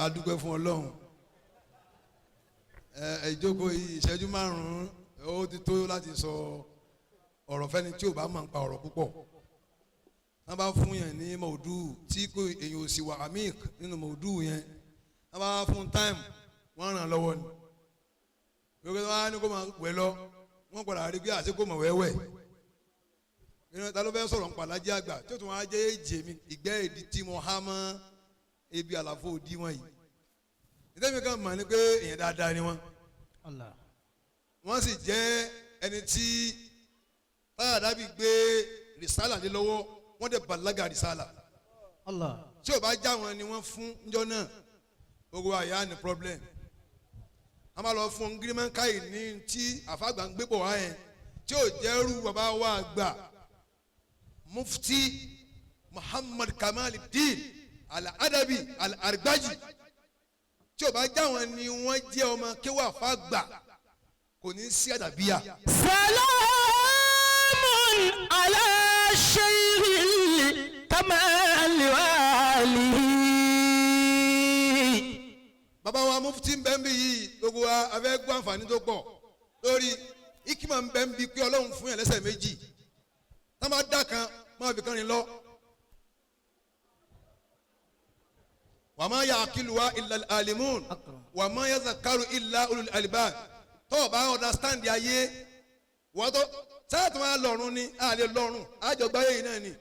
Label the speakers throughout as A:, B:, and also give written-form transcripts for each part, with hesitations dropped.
A: A dúpẹ́ fún Ọlọ́run. Ẹ ìjókòó yìí, ìṣẹ́jú 5 ó ti tó láti sọ ọ̀rọ̀ fẹ́ni tí ò bá mọ̀ nípa ọ̀rọ̀ púpọ̀. Wọ́n bá fún yẹn ní mọ̀ọ́dù tí kò èyàn ò sì wà amík nínú mọ̀ọ́dù yẹn, wọ́n bá fún time, wọ́n ràn lọ́wọ́ ni. Gbogbo wọn á ní kó máa wẹ̀ lọ, wọ́n padà rí pé àti kó mọ̀ wẹ́wẹ́ nínú. Ta ló fẹ́ sọ̀rọ̀ nípa alájẹ́ àgbà tí ó tún wá jẹ́ èjì mi, ìgbẹ́ èdè tí mo há mọ́ ebi àlàfo òdi wọn yìí? Ìtẹ́mi kan mọ̀ ní pé èèyàn dáadáa ni wọ́n.
B: Allah.
A: Wọ́n sì jẹ́ ẹni tí táyà dábì gbé rìsálà lé lọ́wọ́, wọ́n dẹ̀ bàlágà rìsálà.
B: Allah.
A: Tí ò bá já wọn ni wọ́n fún níjọ́ náà, gbogbo àyà ní problem. A máa lọ fún gírímẹ́ńkáì ní tí àfàgbà ń gbé bọ̀ wá yẹn, tí ò jẹ́rú bàbá wa gbà, Mufti Muhammad Kamaluddin Al-Adabi Al-Argbaji, tí ò bá já wọn ni wọ́n jẹ́ ọmọ kéwà fàgbà, kò ní sí àdàbíyà.
C: سلام على شيخ الكمال وآله.
A: Bàbá wa mufti ń bẹ́ ń bí yìí, gbogbo wa a fẹ́ gbọ́ àǹfààní tó pọ̀ lórí ikima ń bẹ́ ń bí pé Ọlọ́run fún yàn lẹ́sẹ̀ méjì, tá bá dá kan máa fi kan rìn lọ. Wa ma ya'qiluha illa al-alimun wa ma yazakkaru illa ulul albab. Tó o bá understand ayé wọ́n tó sáà tó máa lọ́rùn ni, a lè lọ́rùn àjọgbáyé yìí náà ni.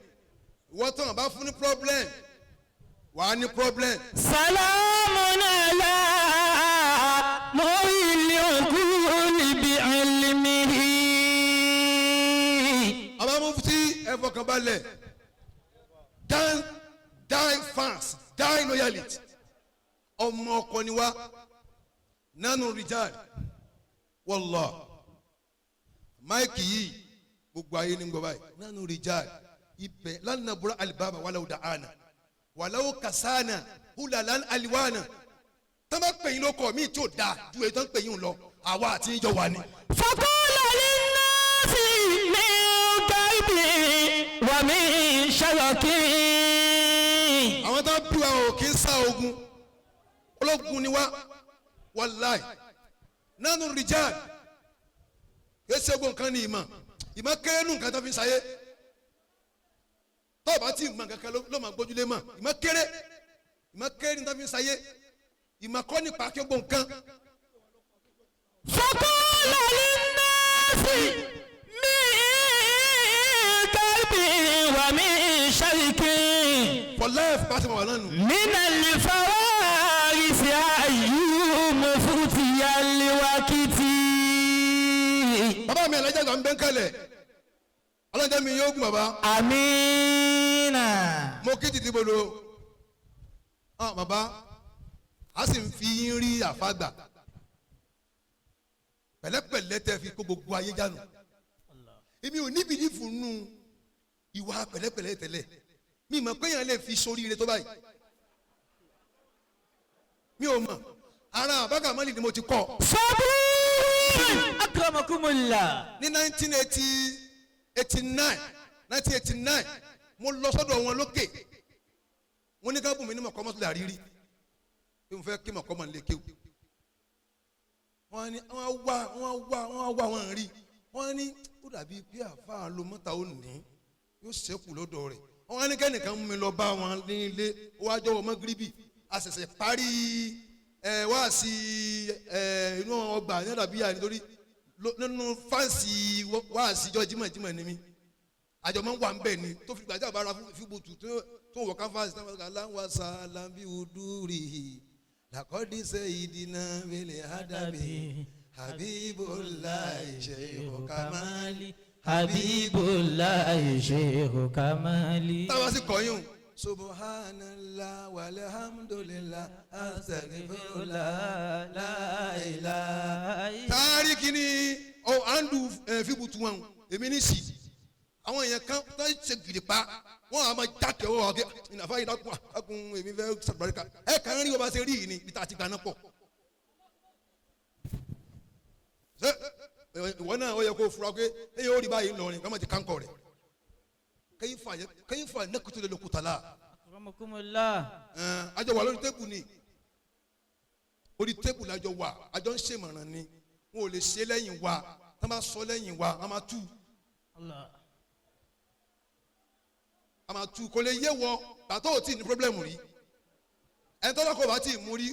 A: Ìwọ́n tó wọn bá fún ní problem, wàá ní problem.
C: سلام على محيي العقول بعلمه.
A: Àbá mufti, ẹ fọkàn balẹ̀. Die, die fast, die loyalty. Ọmọ ọkọ ni wa nánú rijal. Wallah, máìkì yìí, gbogbo ayé ní gbọ́ báyìí. Nánú rijal ibẹ̀ lánàá búra alibaba wàlàwù dàánà wàlàwù kasánà hulalan aliwana. Tọ́ bá pè yín ló kọ́ mi tí ò dáa ju èyí tó ń pè yín lọ, àwa àti yín jọ wà ní.
C: فقال للناس من قلبي ومن شركي.
A: Àwọn tó ń bí wa ò kí ń sá ogun, ológun ni wa. Wàláì, nánú rìjáàl kìí ṣe ogun kan ní ìmọ̀. Ìmọ̀ kéré nù nǹkan tó fi ń sáyé. Tó o bá tí ìmọ̀ kankan ló máa gbójúlé mọ̀. Ìmọ̀ kéré, ìmọ̀ kéré ní tó fi ń sáyé. Ìmọ̀ kọ́ nípa kí ogun nǹkan.
C: فقال للناس من قلبي ومن شركي.
A: For life, bá ti mọ̀ wà náà nù.
C: من الفوارس أي مفتي الوقت.
A: Bàbá mi alájà gbà ń bẹ́ ń kalẹ̀, ọlọ́jà mi yóò gùn bàbá.
C: آمين.
A: Mo kí títí bolo ah bàbá, a sì ń fi yín rí àfàgbà pẹ̀lẹ́pẹ̀lẹ́ tẹ́ fi kó gbogbo ayé jánu. Èmi ò ní belief nù ìwà pẹ̀lẹ́pẹ̀lẹ́ tẹ́lẹ̀. Mi mọ̀ pé èèyàn lè fi sóríire tó báyìí, mi ò mọ̀. Ara àbákà mọ́lì ni mo ti kọ́.
C: صبور أكرمكم الله.
A: Ní 1989, 1989, mo lọ sọ́dọ̀ wọn lókè. Wọ́n ní ká bùn mí ní mọ̀kọ́mọ́ tó lè àrírí pé mo fẹ́ kí mọ̀kọ́mọ́ lè kéwù. Wọ́n ní wọ́n wá, wọ́n wá, wọ́n wá, wọ́n rí. Wọ́n ní ó dàbí pé àfáà ló mọ́ta, ó ní yóò ṣẹ́kù lọ́dọ̀ rẹ̀. Wọ́n ní kẹ́nìkan mú mi lọ bá wọn ní ilé. Ó wá jọ̀wọ́ mọ́gíríbì, a ṣẹ̀ṣẹ̀ parí ẹ wá sí ẹ inú ọgbà ní àdàbíyà, nítorí nínú fáǹsì wá síjọ́ jímọ̀jímọ̀ ni mí. Àjọ máa ń wà ń bẹ̀ ni tó fi gbàjà bára fíbutù tó wọ̀ káfáǹsì náà wọ́n láwọn sàlámì udúrì làkọ́dísẹ́ ìdínà wẹlẹ̀ ádàbí Habibullah Sheikh Kamali.
C: Habibullah Sheikh Kamali.
A: Táwa sì kọ́yún subhanallah walhamdulillah astaghfirullah la ilaha. Taari kini ọ andu fíbutù wọn, èmi ní sí àwọn èèyàn kan tó ń ṣe gidi pa wọn àmọ́ jáde ọwọ́ ọ̀gẹ́ ìnáfà yìí dákun dákun, èmi fẹ́ sàbàríkà ẹ kàn ń rí wọn bá ṣe rí yìí ni bí tá a ti gbaná pọ̀. Ṣé ìwọ náà ó yẹ kó fura pé ẹ yóò rí báyìí ńlọrin kọ́mọ̀ ti kánkọ̀ rẹ̀? Kẹ́yìnfà kẹ́yìnfà nẹ́kùtù lè lókùtà la.
C: Akramakumullah.
A: Àjọ wà lórí tẹ́kù ni. Orí tébù lájọ wà, àjọ ń ṣèmọ̀ràn ni. Wọn ò lè ṣe lẹ́yìn wa. Tá bá sọ lẹ́yìn wa, a máa tú.
C: Allah.
A: A máa tú, kò lè yé wọ bàtọ́ ò tí ì ní problem rí. Ẹni tọ́lá kò bá tí ì mú rí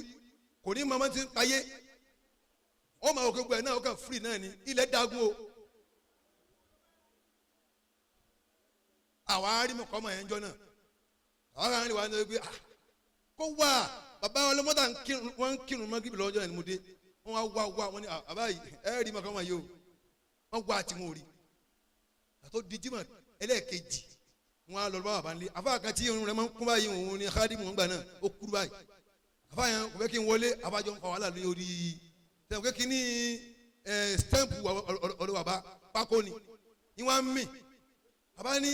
A: kò ní mọ́mọ́ tí ń payé. Ó máa wò gbogbo ẹ̀ náà, ó kàn free náà ni ilẹ̀ dagun o. Àwa arímọ̀kọ́ ọmọ yẹn ń jọ náà, àwọn arìnrìn wa ní wípé ah kó wà bàbá ọlọ́mọdà wọ́n ń kírun mọ́gìbì lọ́jọ́ yẹn ni mo dé. Wọ́n wá wá wá, wọ́n ní àbá yìí ẹ̀ rí mọ̀kọ́ ọmọ yìí o. Wọ́n wá àti wọn ò rí. Àtó di jímọ̀ ẹlẹ́ẹ̀kejì, wọ́n á lọ bá bàbá ńlẹ̀. Àfa kan tí irun rẹ̀ máa ń kún báyìí, òun ni khadimu wọn gbà náà, ó kúrú báyìí. Àfa yẹn kò fẹ́ kí n wọlé, àbájọ ń fa wàhálà lórí sẹ́wọ̀n kékeré ní ẹ̀ stamp ọ̀dọ̀ bàbá pákó ni ni wọ́n á mì. Bàbá ní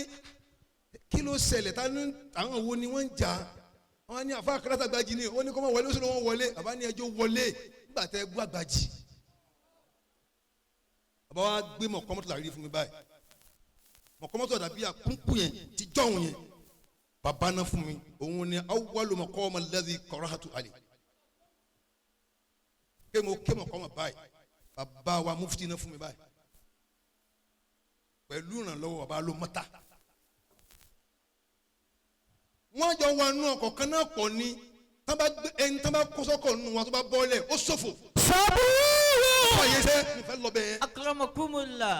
A: kí ló ṣẹlẹ̀, ta ní àwọn wo ni wọ́n ń jà? Wọ́n ní àfa kárátà gbajì ni, ó ní kó má wọlé, ó sì lọ́ wọ́n wọlé. Bàbá ní ẹjọ́ wọlé nígbà tẹ́ gbọ́ àgbàjì. Bàbá wa gbé mọ̀kọ́mọ́tò làrí fún mi báyìí, mọ̀kọ́mọ́tò dàbí àkúnkún yẹn ti jọ̀hún yẹn bàbá náà fún mi. Òun ni awwalu maqama alladhi qara'tu alayhi. Ké mo ké mọ̀kọ́mọ́ báyìí, bàbá wa mufti náà fún mi báyìí pẹ̀lú ìrànlọ́wọ́ bàbá ló mọ́ta. Wọ́n jọ wà nù ọkọ̀ kan náà pọ̀ ni, tán bá gbé ẹni tán bá kó sọ́kọ̀ nù wọn tó bá bọ́ọ̀lẹ̀ ó ṣòfò.
C: Saburu.
A: Ọ̀yẹ́ sẹ́ mo fẹ́ lọ bẹ́ẹ̀.
C: Akramakumullah.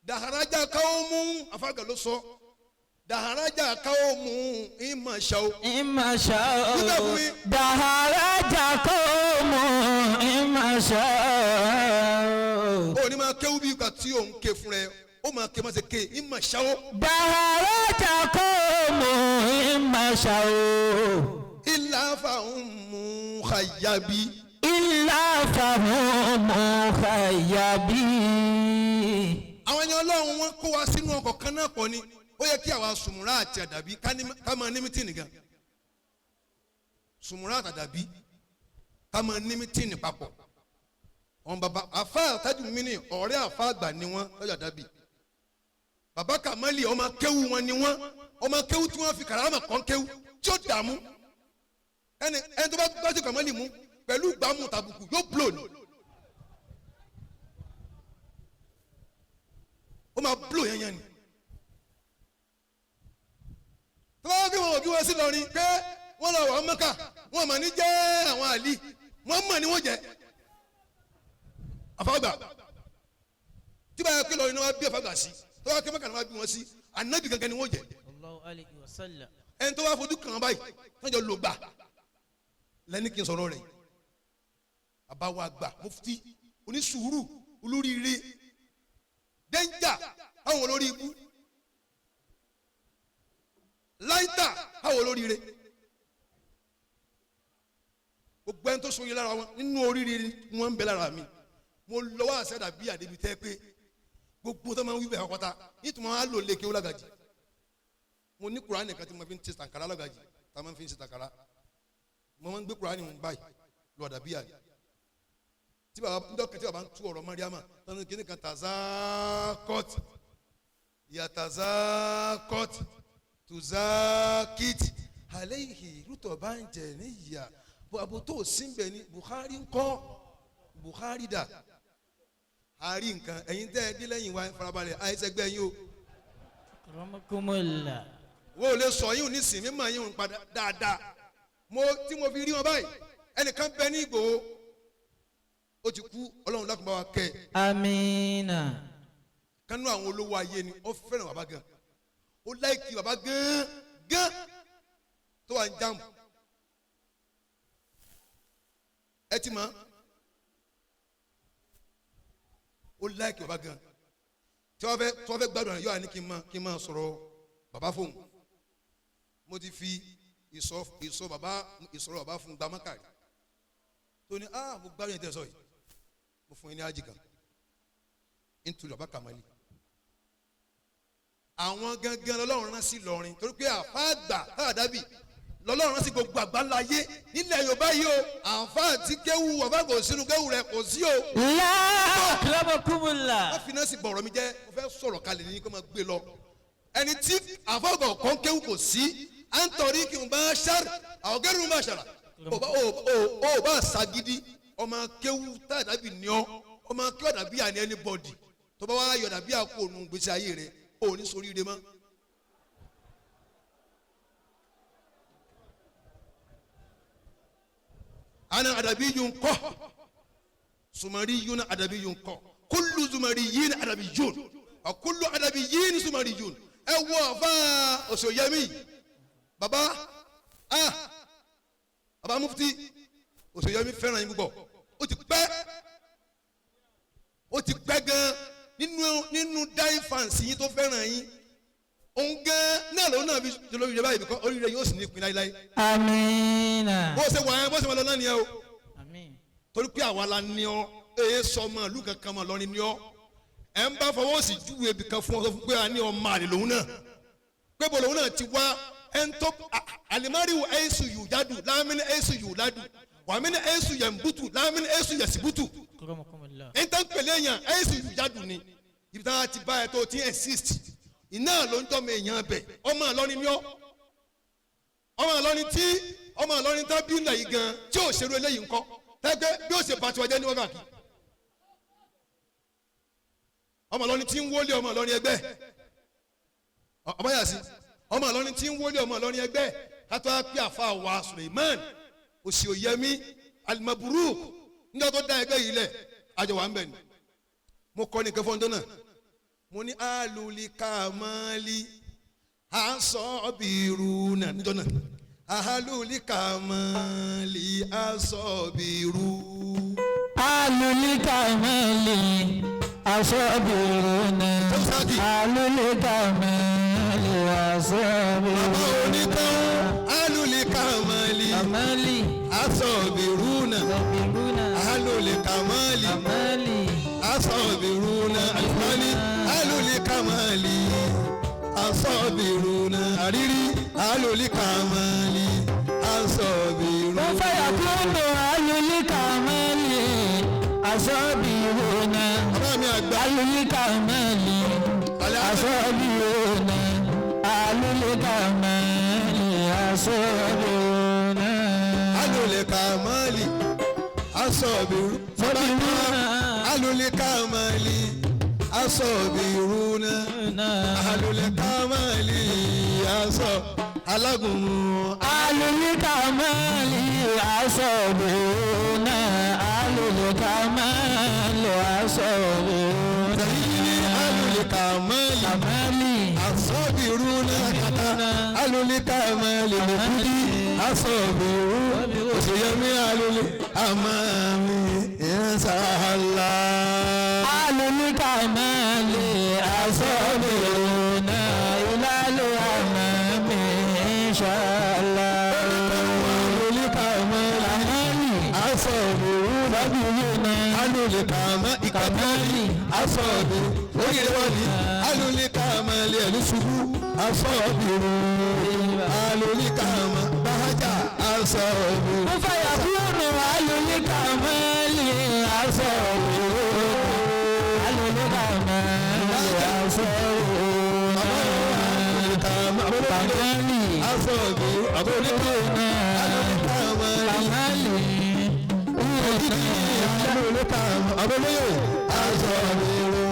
A: Daharaja káwọn mú afáàgà ló sọ daharaja káwọn mú ìmọ̀ ṣá o.
C: Imma sha'u.
A: Nígbà fún mi.
C: Daharaja qawmu imma sha'u.
A: Ó ní máa kéwú bí ìgbà tí òun ké fún rẹ, ó máa ké má ṣe ké ìmọ̀ ṣá o.
C: Daharaja qawmu imma sha'u.
A: Ilà fàún mú xayabi.
C: Illa fahum mukhayyabi.
A: Àwọn ẹni ọlọ́run wọn kó wa sínú ọkọ̀ kan náà pọ̀ ni. Ó yẹ kí àwa sùmùrà àti àdàbí ká máa ní mítìnì gan. Sùmùrà àti àdàbí ká máa ní mítìnì papọ̀. Wọn bàbá àfa àtàjù mi ní ọ̀rẹ́ àfa àgbà ni wọ́n lọ́jọ́ àdàbí. Bàbá Kàmálì ọmọ kéwú wọn ni wọ́n, ọmọ kéwú tí wọ́n fi kàràmà kàn kéwú tí ó dààmú. Ẹni ẹni tó bá gbájú Kàmálì mú pẹ̀lú gbàmù tàbùkù yóò blow ni. Ó máa blow yẹn yẹn ni. Tó bá kí wọn ò kí wọn sí lọrin pé wọn lọ wà Mẹ́kà, wọn mà ní jẹ́ àwọn àlì, wọn mọ̀ ní wọ́n jẹ́ àfàgbà. Tí bá yẹ kí lọrin náà wá bí àfàgbà sí, tó bá kí Mẹ́kà náà wá bí wọn sí, ànábì gangan ni wọ́n jẹ́.
C: Allahu alayhi wa sallam.
A: Ẹni tó bá fojú kàn án báyìí tó jọ lò gbà lẹ́ni kí n sọ̀rọ̀ rẹ̀. Bàbá wa gbà mufti onísùúrù olóríire dẹ́njà àwọn olórí ibú láìta àwọn olóríire. Gbogbo ẹni tó sunyin lára wọn nínú oríire wọn ń bẹ lára mi. Mo lọ́wọ́ àṣẹ dàbí àdébi tẹ́ pé gbogbo tó máa ń wí bẹ́ẹ̀ kọ́ta nítorí wọn á lò lè kéwú lágàjì. Mo ní Kùránì kan tí mo fi ń ṣe tànkárá lágàjì, tá a máa fi ń ṣe tànkárá. Mo máa ń gbé Kùránì ń báyìí lọ dàbí àdé tí baba ndọ́kẹ́ tí baba ń tú ọ̀rọ̀ Mariama tọ́nu kìíní kan tazakọ́t yàtazakọ́t tuzakit aleihi rútọ̀ bá ń jẹ níyà abo tó sínbẹ̀ ni Buhari ń kọ́ Buhari dà àárí nǹkan. Ẹ̀yin tẹ́ ẹ dé lẹ́yìn wa farabalẹ̀ àìsẹ́gbẹ́ yín o.
C: Akramakumullah.
A: Wo lè sọ yín nísìnyí mímọ yín padà dáadáa. Mo tí mo fi rí wọn báyìí, ẹnìkan bẹ ní Ìgbòho ó ti kú, Ọlọ́run lákùnbá wa kẹ́ ẹ.
C: Amina.
A: Kánú àwọn olówó ayé ni, ó fẹ́ràn bàbá gan, ó láìkí bàbá gan gan tó wà ní jáàmù. Ẹ ti mọ̀, ó láìkí bàbá gan tí wọ́n fẹ́ gbádùn rẹ̀ yóò wá ní kí n máa sọ̀rọ̀ bàbá fóun. Mo ti fi ìsọ bàbá ìsọ̀rọ̀ bàbá fún gbàmákàrí tó ní mo gbádùn yẹn tẹ́ sọ yìí, mo fún yín ní ájì kan nítorí bàbá Kàmálì. Àwọn gangan lọ́lọ́run rán sí Ìlọrin torí pé àfa àgbà táàdábì lọ́lọ́run rán sí gbogbo àgbáńlá ayé nílẹ̀ Yorùbá yìí o. Àfa àti kéwù àfa kò sínú kéwù rẹ kò sí o.
C: La akramakumullah.
A: Wọ́n fi náà sì bọ̀rọ̀ mi jẹ́, mo fẹ́ sọ̀rọ̀ kalẹ̀ ní kó máa gbé lọ. Ẹni tí àfa àgbà kan kéwù kò sí, à ń tọ̀rí kí n bá ṣàrà àwọn kẹ́rù ń bá ṣàrà. Ó bá ṣagídí, ọmọ kéwú tá àdàbí ní ọ, ọmọ kéwú àdàbí àní anybody tó bá wá yọ àdàbí àpò ònú gbèsè ayé rẹ, ò ní soríire mọ́. Ana àdàbí yun kọ́ sumari yun, àdàbí yun kọ́ kúlù sumari yín, àdàbí yun kúlù, àdàbí yín sumari yun. Ẹ wọ ọ̀fà Òṣòyẹmí, baba, ah, baba mufti Òṣòyẹmí fẹ́ràn yín púpọ̀. Ó ti pẹ́, ó ti pẹ́ gan nínú dying fans yín tó fẹ́ràn yín. Òun gan náà lòun náà fi lórí rẹ báyìí bíkọ́ orí rẹ yóò sì ní ìpín láíláí.
C: Amina.
A: Bó ṣe wà yẹn, bó ṣe wà lọ náà nìyẹn o.
C: Àmín.
A: Torí pé àwa la ní ọ, èyí sọ ọmọ ìlú kankan mọ lọrin ní ọ. Ẹ ń bá fọwọ́ sí júwe ibì kan fún ọ, sọ fún pé a ní ọmọ àlè lòun náà, pé bò lòun náà ti wá. Ẹ ń tó alimariwo ẹ̀sù yù jádù láàmínú, ẹ̀sù yù ládù wàmínú, ẹ̀sù yẹ̀mbùtù láàmínú, ẹ̀sù yẹ̀sìbùtù.
C: Akramakumullah.
A: Ẹ̀ ń tán pèlè yàn ẹ̀sù yù jádù ni ibi táwa ti bá ẹ tó ti exist iná ló ń tọ́ mi èèyàn bẹ̀. Ọmọ Ìlọrin ni ọ, ọmọ Ìlọrin tí ọmọ Ìlọrin tá bí ńlẹ̀ yìí gan tí ò ṣerú eléyìí ńkọ́, tẹ́gbẹ́ bí ó ṣe bàtí wájẹ́ ní wákàtí. Ọmọ Ìlọrin tí ń wọlé ọmọ Ìlọrin ẹgbẹ́ ọmọ yàsí, ọmọ Ìlọrin tí ń wọlé ọmọ Ìlọrin ẹgbẹ́ kátó á pé àfa wa Suleiman Òsìòyẹmí Alimaburuk níjọ́ tó dá ẹgbẹ́ yìí lẹ̀, àjọ wà ń bẹ̀ ni. Mo kọ́ ní kẹfọ́n náà, mo ní alulikamali asọ́bìrúnà níjọ́ náà, alulikamali asọ́bìrú.
C: Alulikamali asọ́bìrúnà. Alulikamali asọ́bìrúnà.
A: Bàbá onítàn alulikamali
C: Kamali.
A: asọ́bìrúnà.
C: Asọ́bìrúnà.
A: Alulikamali
C: Kamali.
A: asọ́bìrúnà alimali alulikamali asọ́bìrúnà àrírí alulikamali asọ́bìrúnà.
C: Ó fẹ́yà kúndò alulikamali asọ́bìrúnà.
A: Bàbá mi àgbà.
C: Alulikamali asọ́bìrúnà. Alulikamali asọ́bìrúnà.
A: Alulikamali asọ́bìrú.
C: Asọ́bìrúnà.
A: Alulikamali asọ́bìrúnà. Alulikamali asọ́ alágùnmu.
C: Alulikamali asọ́bìrúnà. Alulikamali asọ́bìrúnà.
A: Tẹ̀yìnì alulikamali
C: Kamali.
A: asọ́bìrúnà kàtà alulikamali lòkúdí asọ́bìrú òṣèyẹmí aluli amami inshallah.
C: Alulikamali asọ́bìrúnà ìlàlú àmàmì inshallah.
A: Alulikamali
C: Kamali.
A: asọ́bìrúnà
C: Asọ́bìrúnà.
A: alulikama ìkàmali asọ́bìrú orílẹ̀-èdè alulikamali ẹ̀lú ṣubú asọ́bìrú alulikama bájà asọ́bìrú.
C: Mo fàyà kúrò alulikamali asọ́bìrúnà. Alulikamali asọ́bìrúnà.
A: Alulikama
C: Kamali.
A: asọ́bìrú alulikama
C: Kamali.
A: alulikama aboloye asọ́bìrú.